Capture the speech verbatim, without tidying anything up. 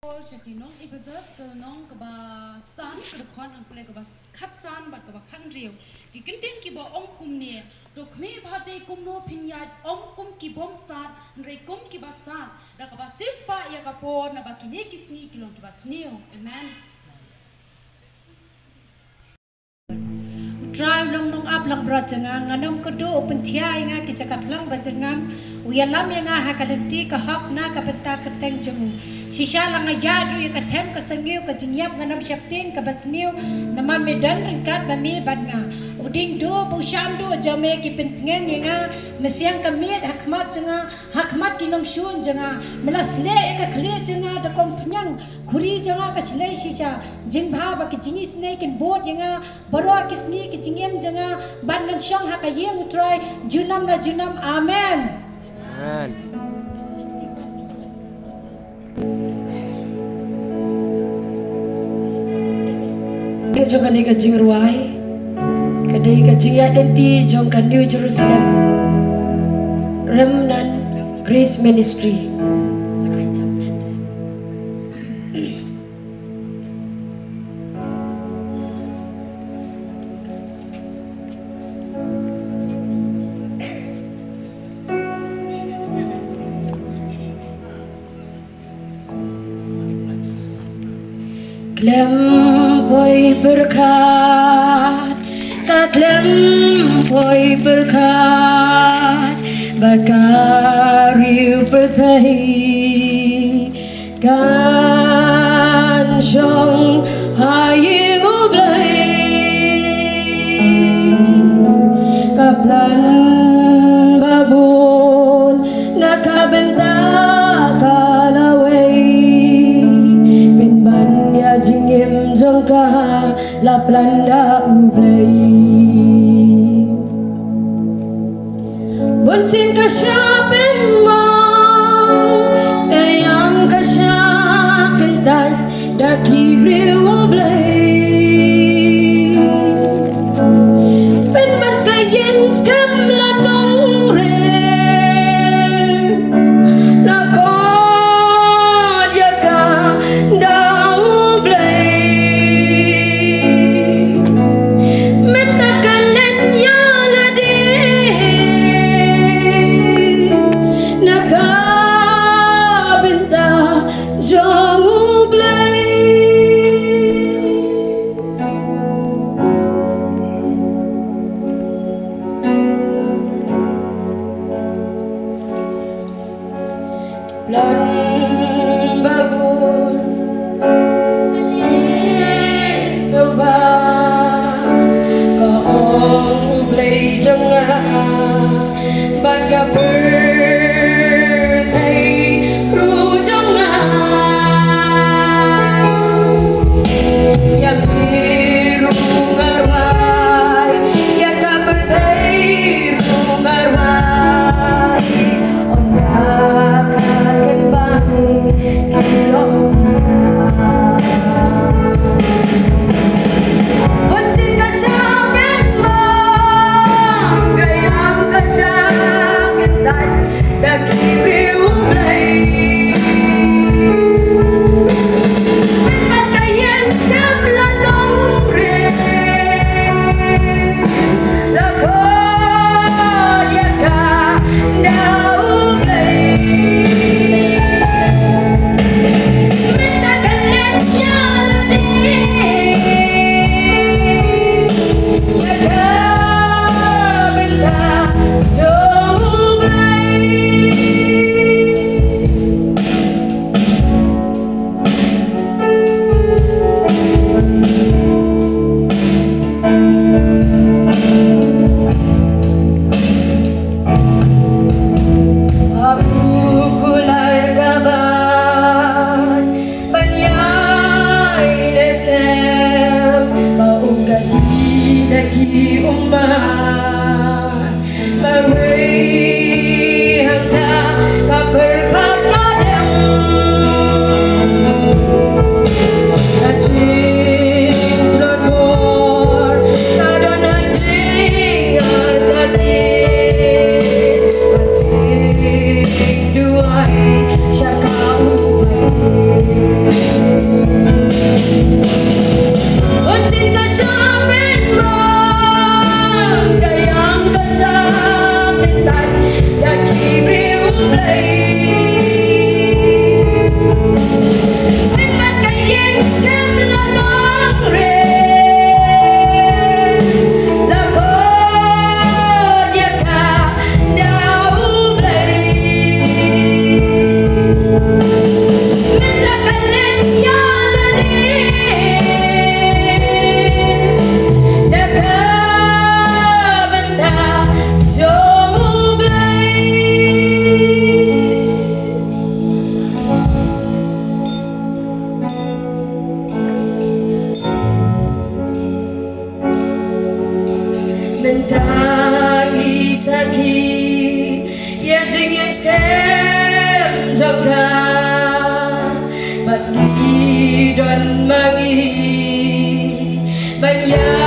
Paul sha ki nong Ephesus, ka lynnong kaba san, ka dkhot, ngan pule, kaba khatsan bad kaba khathynriew. Ki kyntien kiba ong kumne: To khmih bha te kumno phin ïaid, ym kum ki bym sad, hynrei kum kiba sad, da kaba siewspah ïa ka por, naba kine ki sngi ki long kiba sniew. Amen. U Trai u long nongap langbrot jong nga, ngam kyrduh u pynthiah ïa nga ki jaka phlang ba jyrngam, u ïalam ïa nga ha ka lynti ka hok na ka bynta kyrteng jong u. Shisha la nga ïaid ruh ïa ka them ka sangiew, ka jingïap ngam sheptieng kaba sniew, namar me don ryngkat ma me bad nga. U dieng duh bad u sham duh jong me ki pyntngen ïa nga, mynsiem ka miet ha khmat jong nga, ha khmat ki nongshun jong nga. Me la sleh ïa ka khlieh jong nga da ka umphniang, khuri jong nga ka shlei shisha. Jingbha bad ki jingisynei kin bud ïa nga, baroh ki sngi ki jingim jong nga, bad ngan shong ha ka ïing u Trai junom la junom. Amen. Amen. Ka jong kane ka jingrwai ka dei ka jingïaid lynti jong ka New Jerusalem Remnant Grace Ministry. Khlem poi pyrkhat, ka khlem poi pyrkhat ba ka riew pyrthei kan shong ha ïing U Blei. Ka plan babun na ka bynta ka lawei, pynban ïa jingim jong ka la plan da U Blei. Bunsien ka shah pynmong, ka ïam ka shah kyntait da ki briew U Blei. Pynban ka ïing skhem la nongrem, la khot ïa ka da U Blei. Mynta ka len ïa lade na ka bynta jong U Blei. Kem jong ka bad ngi don ma ngi ban ïa